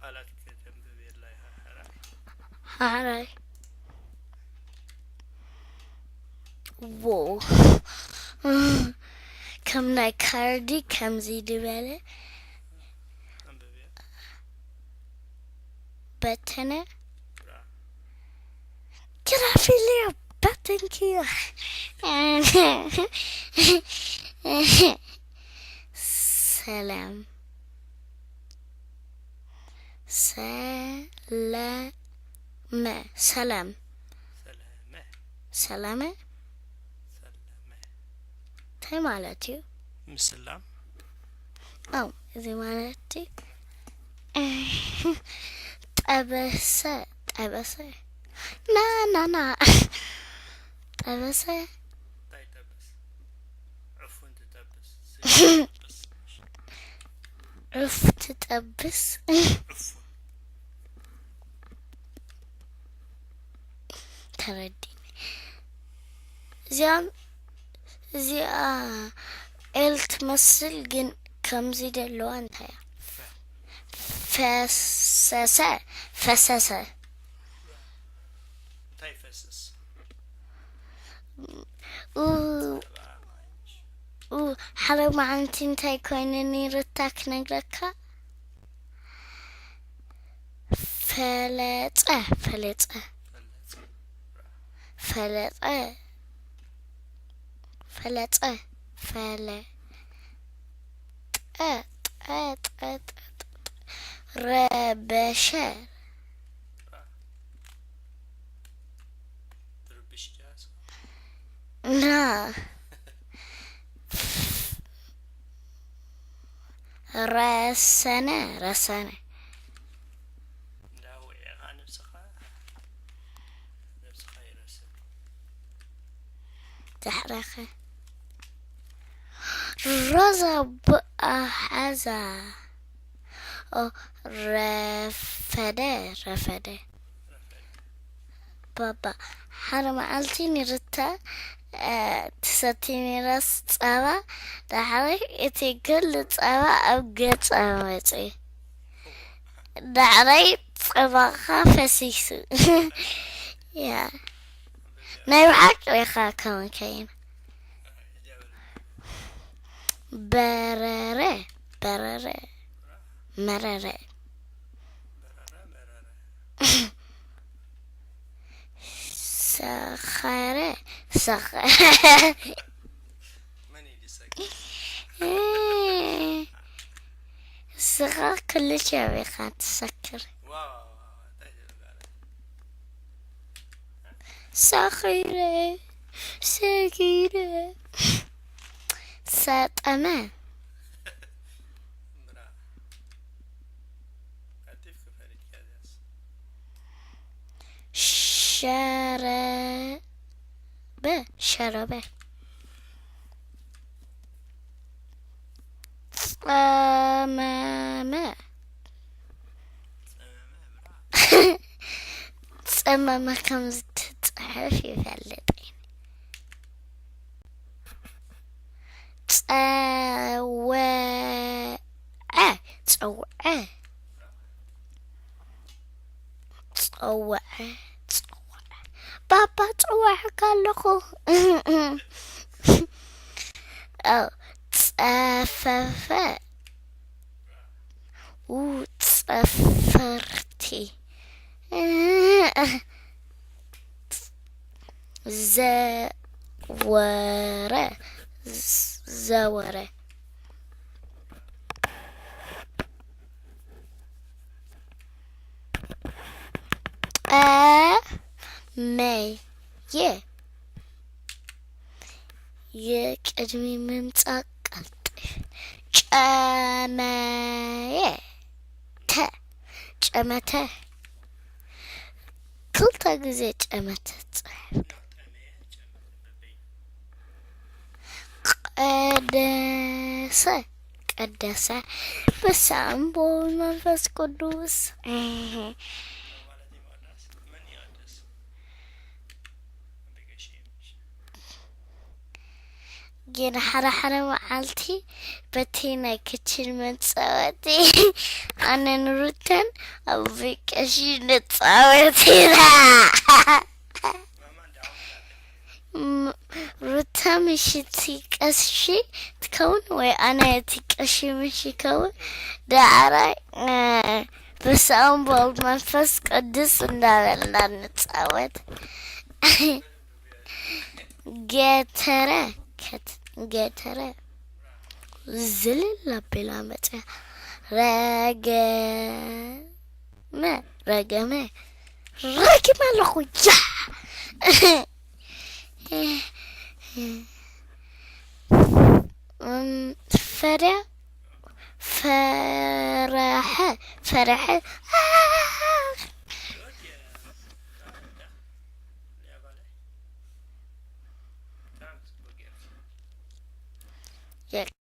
ቃላት ከተንብብ የድላይ። ሓሓራይ ሓራይ ዎ ከም ናይ ካርዲ ከምዚ ዝበለ ኣንብብያ። በተነ ብራ ግራፊልዮ በተንክዮ ሰላም ሰለመ ሰላም ሰለመ ሰላመ ሰለመ እንታይ ማለት እዩ? ምስላም ኣው እዚ ማለት እዩ። ጠበሰ ጠበሰ ና ና ና ጠበሰ እንታይ ጠብስ? ዕፉን ትጠብስ፣ ስጋ ትጠብስ፣ ዑፍ ትጠብስ ዕፉን ተረዲኒ። እዚኣ እዚኣ ኤል ትመስል ግን ከምዚ ዘለዋ እንታይ እያ? ፈሰሰ ፈሰሰ እንታይ ፈስስ? ኡ ኡ ሓደ መዓልቲ እንታይ ኮይኑ ነይሩታ ክነግረካ ፈለፀ ፈለፀ ፈለጠ ፈለጠ ፈለጠ ጠ ጠ ጠ ጠ ጠ ረበሸ ትርብሽ ጃስ ና ረሰነ ረሰነ እንዳውዒኻ ነብስኻ ነብስኻ ይረስን ዳሕረኸ ሮዛ ብኣ ሓዛ ኦ ረፈደ ረፈደ ባባ ሓደ መዓልቲ ንርታ ትሰቲ ነይራስ ጸባ ዳሕረይ እቲ ኩሉ ጸባ ኣብ ገጻ መጺኡ ዳሕረይ ጸባኻ ፈሲሱ ያ ናይ ብሓቂ ኢኻ ከምኡ ከይኑ በረረ በረረ መረረ ሰኸረ ሰኸረ መን እዩ ዝሰግ ስኻ ክልተ ኢኻ ትሰክር ዋው እንታይ ዝብል ቃላት ሰኺረ ሰጊረ ሰጠመ ምራ ቀልጢፍኪ ፈሊጥኪ እዚኣስ ሸረበ ሸረበ ጸመመ ጸመመ ምራ ጸመመ ከም ዝትጽሕፍ ይፈልጥ ጸወዐ ጸውዐ ጸውዐ ጸውዐ ባባ ጸዋዕካ ኣለኹ ጸፈፈ ው ጸፈርቲ ዘወረ ዘወረ ጠመየ የቅድሚ ምምጻእ ቀልጢፍ ጨመየ ተ ጨመተ ክልተ ግዜ ጨመተ ጽሕፍ ቀደሰ ቀደሰ በስመ አብ ወወልድ መንፈስ ቅዱስ ግን ሓደ ሓደ መዓልቲ በቲ ናይ ክችን መጻወቲ ኣነን ሩተን ኣብ ቀሺ ንጻወት ኢና። ም-፣ ሩታ ምሽቲ ቀሺ ትከውን ወይ ኣነ እቲ ቀሺ ምሽ ይከውን? ዳዕራይ፣ እ፣ በስመ አብ ወወልድ መንፈስ ቅዱስ እንዳበልና ንጻወት። ገተረ፣ ከት-፣ ገተረ ዝልል ኣቢላ መጽያ። ረገመ፣ ረገመ፣ ረጊመ ኣለኹ። ያ! እም፣ ፈርያ፣ ፈረሐ፣ ፈረሐ።